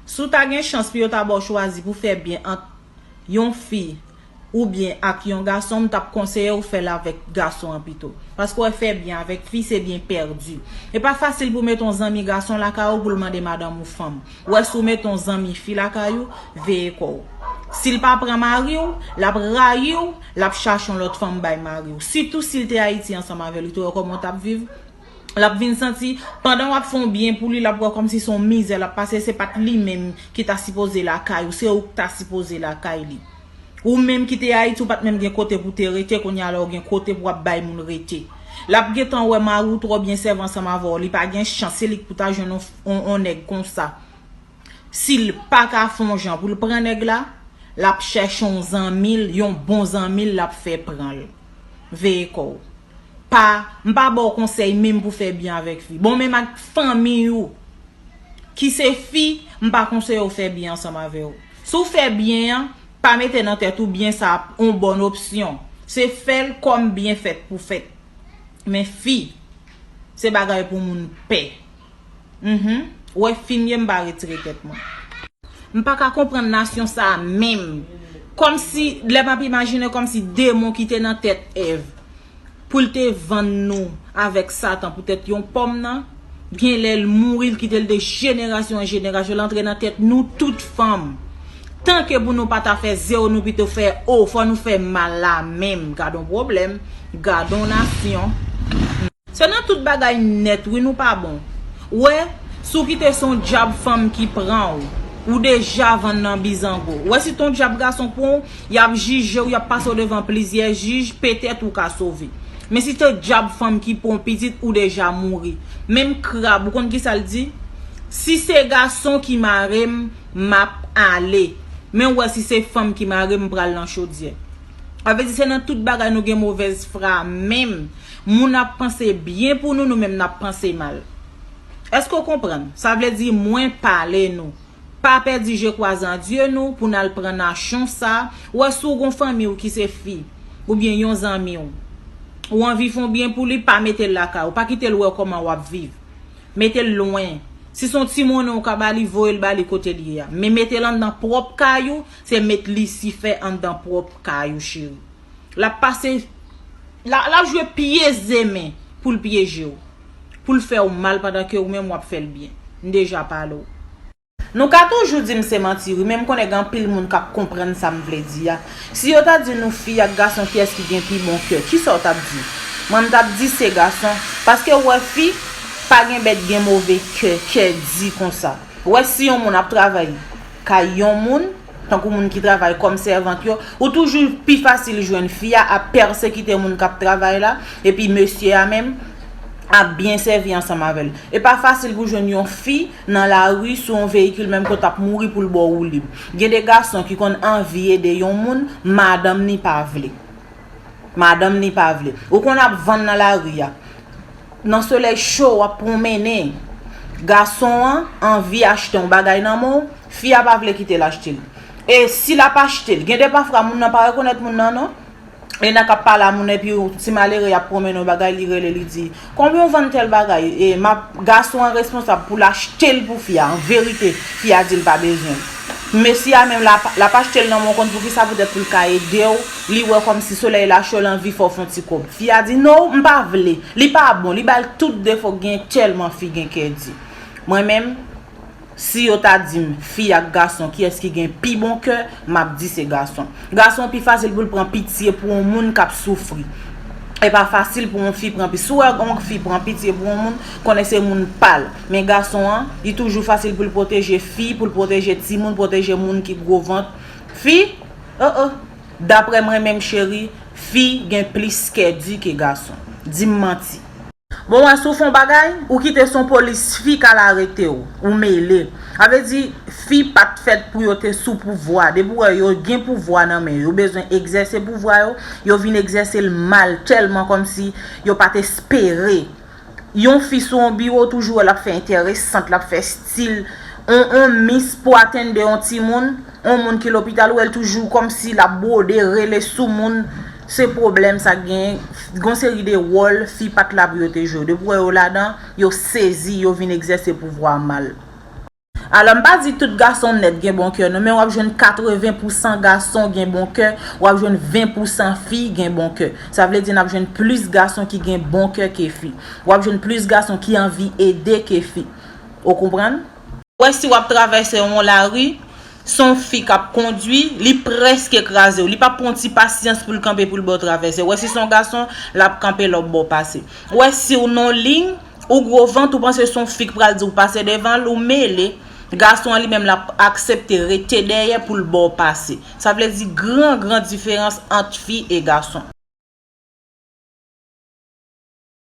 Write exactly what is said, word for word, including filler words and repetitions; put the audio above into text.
Si w ta gen chans pou yo ta ba w chwazi pou fè byen ant yon fi oubyen ak yon gason, m t ap konseye w fè l avèk gason an pito. Paske w wè fè byen avèk fi se byen pèdi. E pa fasil pou mete yon zanmi gason lakay ou pou l mande madanm ou fanm. W wè si w mete yon zanmi fi lakay ou, veye kò w. Si l pa pran mari w, l ap rayi w, l ap chache yon lòt fanm bay mari w. Sitou si l te Ayiti ansanm avè w, li te wè kòman w t ap viv. L ap vin santi, pandan w ap fè yon byen pou li, l ap wè kòmsi se yon mizè l ap pase, se pa t li menm ki ta sipoze lakay ou, se ou k ta sipoze lakay li. Ou menm ki te Ayiti, ou pa t menm gen kote pou te rete, kounye a la w gen kote pou w ap bay moun rete. L ap gentan wè mari w twò byen sèvi ansanm avè w, li pa gen chans, se li k pou ta jwenn yon, yon, yon nèg konsa. Si l pa ka fè yon jan pou l pran nèg la, l ap chèche yon zanmi l, yon bon zanmi l, l ap fè pran l. Veye kò w. Pa, m pa ba w konsèy menm pou fè byen avèk fi. Bon, menm ak fanmi w ki se fi, m pa konseye w fè byen ansanm avè w. Si w fè byen an, pa mete nan tèt ou byen sa ap yon bòn opsyon. Se fè l kòm byen fèt pou fèt. Men fi, se bagay pou moun pè. Mhm. Wè fi m ye, m pa retire tèt mwen. M pa ka konprann nasyon sa a menm. Kòmsi, lè m ap imajine kòmsi demon ki te nan tèt Èv, pou l te vann nou avèk Satan poutèt yon pòm nan, gen lè l mouri, l kite l de jenerasyon an jenerasyon, l antre nan tèt nou tout fanm. Tanke pou nou pa ta fè ze, nou pito fè o, fò nou fè mal la menm. Gad on pwoblèm, gad on nasyon. Se nan tout bagay nèt wi nou pa bon. Wè, si w kite se yon djab fanm ki pran w, ou deja vann nan bizango. Wè si t on djab gason pran w, y ap jije w, y ap pase w devan plizyè jij, petèt ou ka sove. Men si se djab fanm ki pran w pitit, ou deja mouri. Menm krab, ou konn kisa l di? Si se gason ki mare m, m ap ale. Men w wè si se fanm ki mare m, m pral nan chodyè. Sa vle di se nan tout bagay nou gen movèz fra menm. Moun ap panse byen pou nou, nou menm n ap panse mal. Èske w konprann? Sa vle di mwen pale nou. Pa pèdi je kwaze an Dye nou pou n al pran nasyon sa. Ou wè si w gon fanmi w ki se fi, oubyen yon zanmi w, ou anvi fè yon byen pou li, pa mete l lakay ou. Pa kite l wè kòman w ap viv. Mete l lwen. Si se yon ti monnen ou ka ba li, voye l ba li kote l ye a. Men mete l anndan pwòp kay ou, se met Lisifè anndan pwòp kay ou, cheri. L ap pase, l a, l ap jwe pyezemen pou l pyeje w. Pou l fè w mal pandan ke ou menm w ap fè l byen. M deja pale w. Nou ka toujou di m se manti wi, men m konnen gen anpil moun k ap konprann sa m vle di a. Si yo ta di nou fi ak gason kiyès ki gen pi bon kè, kisa w t ap di? Mwen m t ap di se gason, paske w wè fi, pa gen bèt gen move kè, kè di konsa. Ou wè si yon moun ap travay kay yon moun, tankou moun ki travay kòm sèvant yo, ou toujou pi fasil jwenn fi a ap pèsekite moun k ap travay la, epi mesye a menm ap byen sèvi ansanm avè l. E pa fasil pou jwenn yon fi nan lari sou yon veyikil menm ke w t ap mouri pou l ba w woulib. Gen de gason ki konn anvi ede yon moun, madanm ni pa vle. Madanm ni pa vle. Ou konn ap vann nan lari a. Nan solèy cho w ap pwonmennen. Gason an anvi achte yon bagay nan men w, fi a pa vle kite l achte l. E si l ap achte l, gen de pafwa moun nan pa rekonèt moun nan non. E nan k ap pale a moun nan, epi yon ti malere y ap pwonmennen yon bagay, li rele, li di, "Konbyen w vann tèl bagay?" E m ap, gason an responsab pou l achte l pou fi a. An verite, fi a di l pa bezwen l. Mesye a menm, l ap, l ap achte l nan men w, konn poukisa? Poutèt pou l ka ede w, li wè kòmsi solèy la cho, l anvi fè w fè yon ti kòb. Fi a di, "No, m pa vle. Li pa bon, li ba l tout defo k gen, tèlman fi gen kè di." Mwen menm, si yo ta di m fi ak gason kiyès ki gen pi bon kè, m ap di se gason. Gason pi fasil pou l pran pitye pou yon moun k ap soufri. E pa fasil pou yon fi pran pitye. Si w wè yon fi pran pitye pou yon moun, konnen se moun pa l. Men gason an, li toujou fasil pou l pwoteje fi, pou l pwoteje timoun, pwoteje moun ki gwo vant. Fi, oh oh, daprè mwen menm cheri, fi gen plis kè di ke gason. Di m manti. Bon, wè, si w fè yon bagay, ou kite se yon polis fi k al arete w, ou mele. Sa vle di, fi pa t fèt pou yo te sou pouvwa. Depi w wè yo gen pouvwa nan men yo, yo bezwen egzèse pouvwa yo, yo vin egzèse l mal, tèlman kòmsi yo pa t espere. Yon fi sou yon biwo, toujou wè l ap fè enteresant, l ap fè stil. On, on mis pou atende yon timoun, on moun ki lopital, ou wè l toujou kòmsi l ap bwode, rele sou moun. Se pwoblèm sa k genyen. Gon seri de wòl fi pa t la pou yo te jwe. Depi w wè yo ladan, yo sezi, yo vin egzèse pouvwa mal. Alò, m pa di tout gason nèt gen bon kè, non, men w ap jwenn katreven pousan gason gen bon kè, w ap jwenn ven pousan fi gen bon kè. Sa vle di n ap jwenn plis gason ki gen bon kè ke fi. W ap jwenn plis gason ki anvi ede ke fi. Ou konprann? Wè si w ap travèse yon lari, se yon fi k ap kondwi, li prèske kraze w. Li p ap pran yon ti pasyans pou l kanpe pou l ba w travèse. Wè si se yon gason, l ap kanpe lè w ba w pase. Wè si w nan liy, ou gwo vant, ou panse se yon fi k pral di w pase devan l, ou mele. Gason an li menm l ap aksepte rete dèyè pou l ba w pase. Sa vle di gran, gran diferans ant fi e gason.